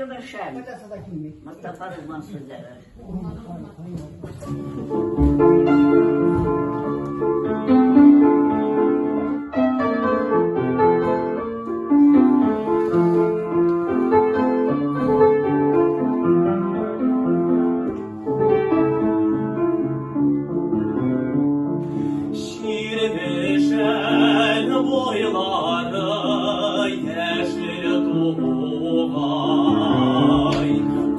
Şirmeşen. Mustafa Rıdvan sözleri. Şirmeşen boyları yeşil tuğay,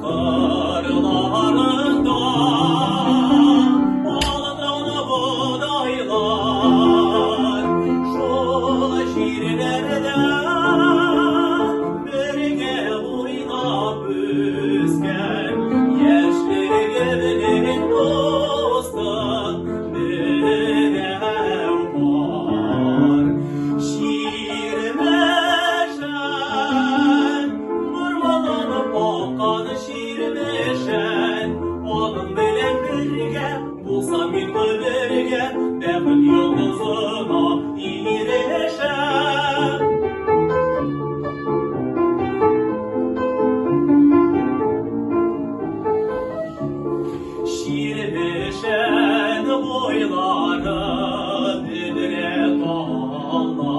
kırlarında altın buğdaylar. Şol şiirlerde birge oynap üsken yeşilliğin dostu birev var. Şirmeşen, burmalanıp akan şirmeşen, onun bilen birge, bulsam min birge, bəxt yıldızına irişem. Şirmeşen boyları büdre dağlar,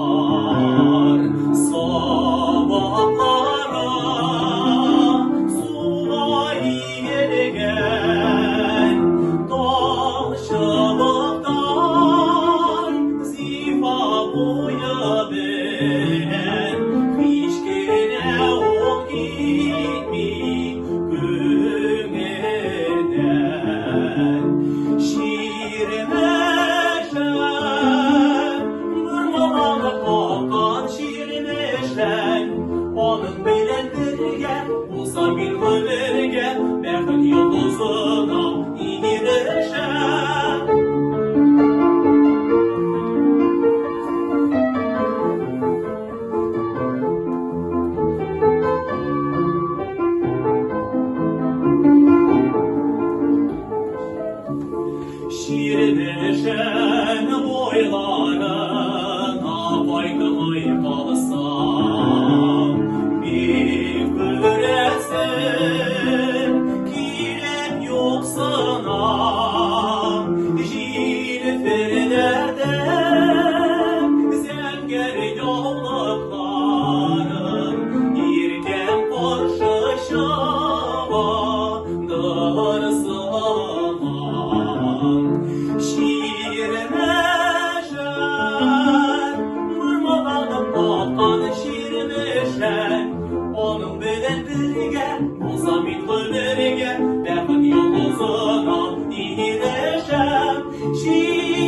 sabahlara suğa eğilgen, dal çıbıktan zifa boyu bilen, hiç gene ok gitmi күңелдән. Şirmeşen, burmalanıp akan şirmeşen, onun bilen birge, bulsam min birge, bəxt yıldızına irişem. Şirmeşen boylarına baykımay kalsam, bir göresim kilem yoksana, jilfirlerde zenger yavlıklarım, irkem karşı şabandır saman. Şirmeşen, mırmalanıp akan şirmeşen, onun bilen birge, bulsam min birge, bəxt yıldızına irişem. Şirmeşen,